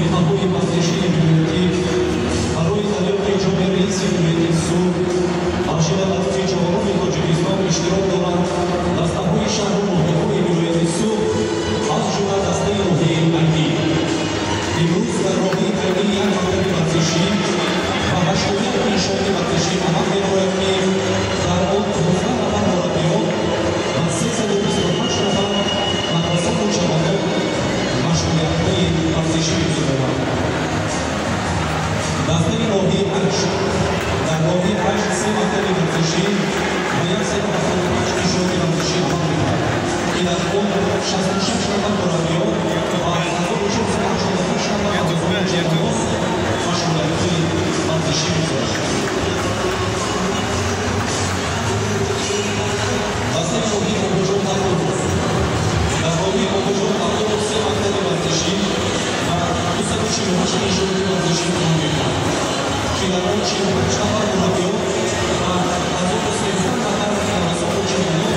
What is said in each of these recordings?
Мусобиқаҳои варзишии вилоятӣ барои дарёфти ҷоми раиси вилояти Суғд бахшида ба Рӯзи ҷавонони Тоҷикистон иштирок доранд дастаҳои шаҳру ноҳияҳои вилояти Суғд, аз ҷумла дастаи ноҳияи Айнӣ. Имрӯз дар ноҳияи Айнӣ як мактаби варзишӣ ва 81 иншооти варзишӣ амал менамояд, ки дар он 15 нафар мураббиён ва 328 нафар наврасону ҷавонон машғулиятҳои варзишӣ мегузаронанд. Дастаи ноҳияи Ҳашт. Дар ноҳияи Ҳашт се мактаби варзишӣ ва 175 иншооти варзишӣ амал мекунад, ки дар он 66 нафар мураббиён ва 1488 нафар наврасону ҷавонон машғулиятҳои варзишӣ мегузаронанд. Дастаи ноҳияи Бобоҷон Ғафуров. Дар ноҳияи Бобоҷон Ғафуров се мактаби варзишӣ ва 248 иншооти варзишӣ амал мекунад, ки дар он 45 нафар мураббиён ва 1013 нафар наврасону ҷавонон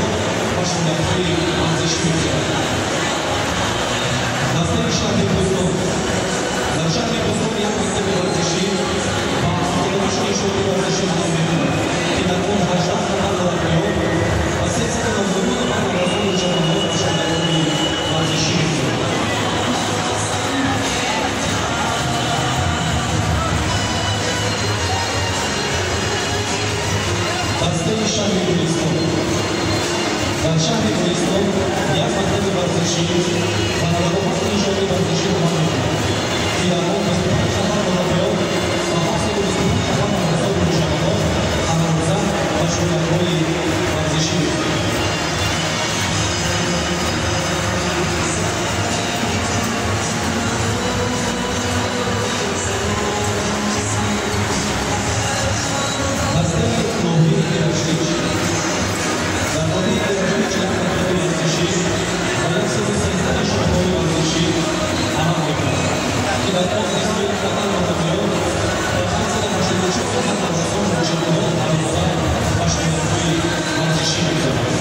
машғулиятҳои варзишӣ мегузаронанд. Дастаи шаҳри Бӯстон. Дар шаҳри Бӯстон як мактаби варзишӣ ва 78 иншооти варзишӣ амал мекунад, ки дар он 18 нафар мураббиён ва 399 нафар наврасону ҷавонон машғулиятҳои варзишӣ мегузаронанд. Дастаи шаҳри Гулистон. Дар шаҳри Гулистон як мактаби варзишӣ ва 97 иншооти варзишӣ амал мекунад, ки дар он 25 нафар мураббиён ва 725 нафар наврасону ҷавонон ҳамарӯза машғулиятҳои варзишӣ мегузаронанд. Дастаи ноҳияи Ираҷлич. Дар ноҳияи Ираҷлич як мактаби варзишӣ ва 113 иншоотҳои варзишӣ амал мекунад, ки дар он 21 нафар мураббиён ва 584 нафар наврасону ҷавонон ҳамарӯза машғулиятҳои варзишӣ мегузаронанд.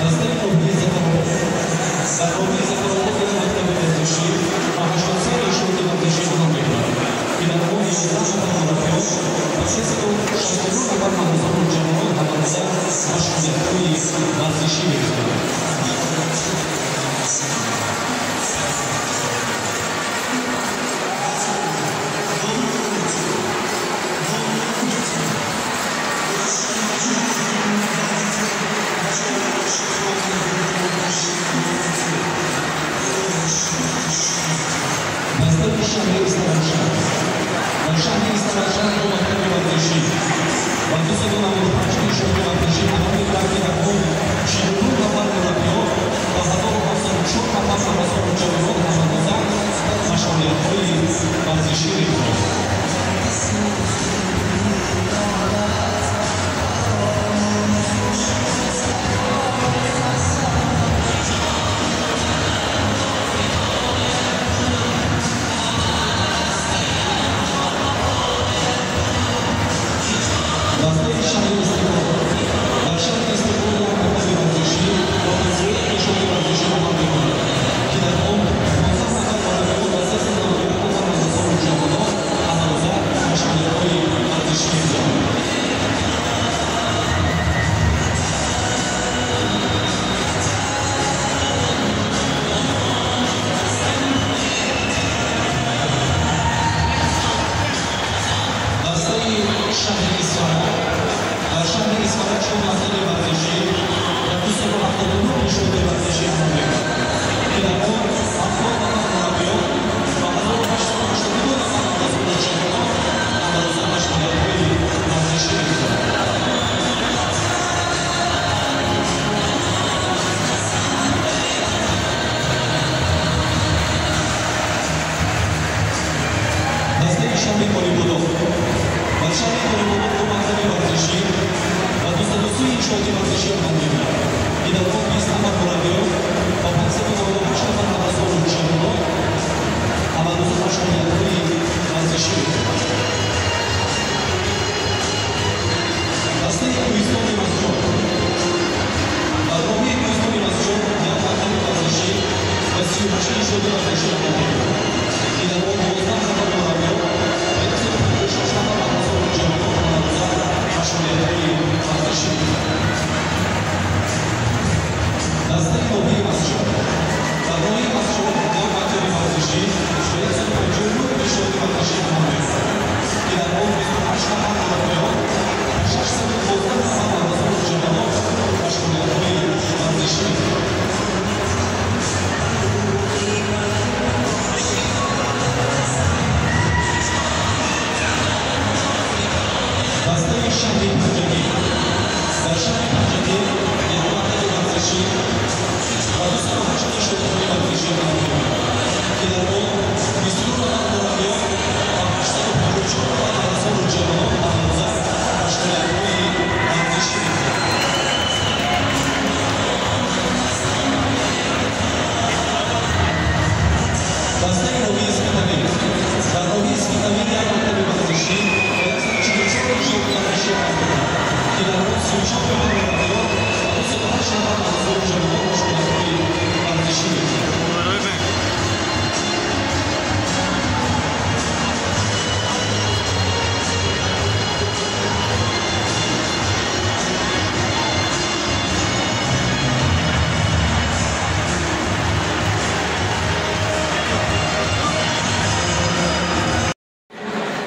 Дастаи ноҳияи Зафаробод. Дар ноҳияи Зафаробод як мактаби варзишӣ ва 83 иншооти варзишӣ амал мекунад, ки дар он 11 нафар мураббиён ва 369 нафар наврасону ҷавонон ҳамарӯза машғулиятҳои варзишӣ мегузаронанд. Дастаи шаҳри Истаравшан. Дар шаҳри Истаравшан ду мактаби варзишӣ ва 295 иншооти варзишӣ амал мекунад, ки дар он 49 нафар мураббиён ва 1704 нафар наврасону ҷавонон ҳамарӯза машғулиятҳои варзишӣ мегузаронанд. Дастаи ноҳияи Мастчоҳ. Дар ноҳияи Мастчоҳ як мактаби варзишӣ ва 159 иштироки варзишӣ амал мекунад, ки дар он 28 нафар мураббиён, 612 нафар наврасону ҷавонон машғулиятҳои варзишӣ мекунанд. Дастаи шаҳри Панҷакент. Дар шаҳри Панҷакент як мактаби варзишӣ ва 208 иштирокҳои варзишӣ амал мекунад, ки дар он 22 нафар мураббиён ва 854 нафар наврасону ҷавонон ҳамарӯза машғулиятҳои варзишӣ мекунанд. Дастаи ноҳияи Спитамен. Дар ноҳияи Спитамен як мактаби варзишӣ ва 144 иштироки варзишӣ амал мекунад, ки дар он 34 нафар мураббиён ва 208 нафар наврасону ҷавонон машғулиятҳои варзишӣ мекунанд.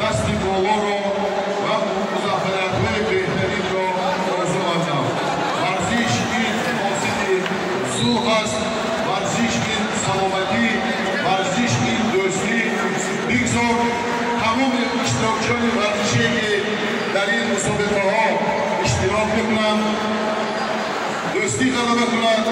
Дасти болоро ва музаффариятҳои беҳтаринро орзу варзам. Варзиш ин ҳосили сулҳ аст, варзиш ин саломатӣ, варзиш ин дӯстӣ. Бигзор тамоми иштирокчиёни варзише, ки дар ин мусобиқаҳо иштирок мекунанд, дӯстӣ ғалаба кунанд.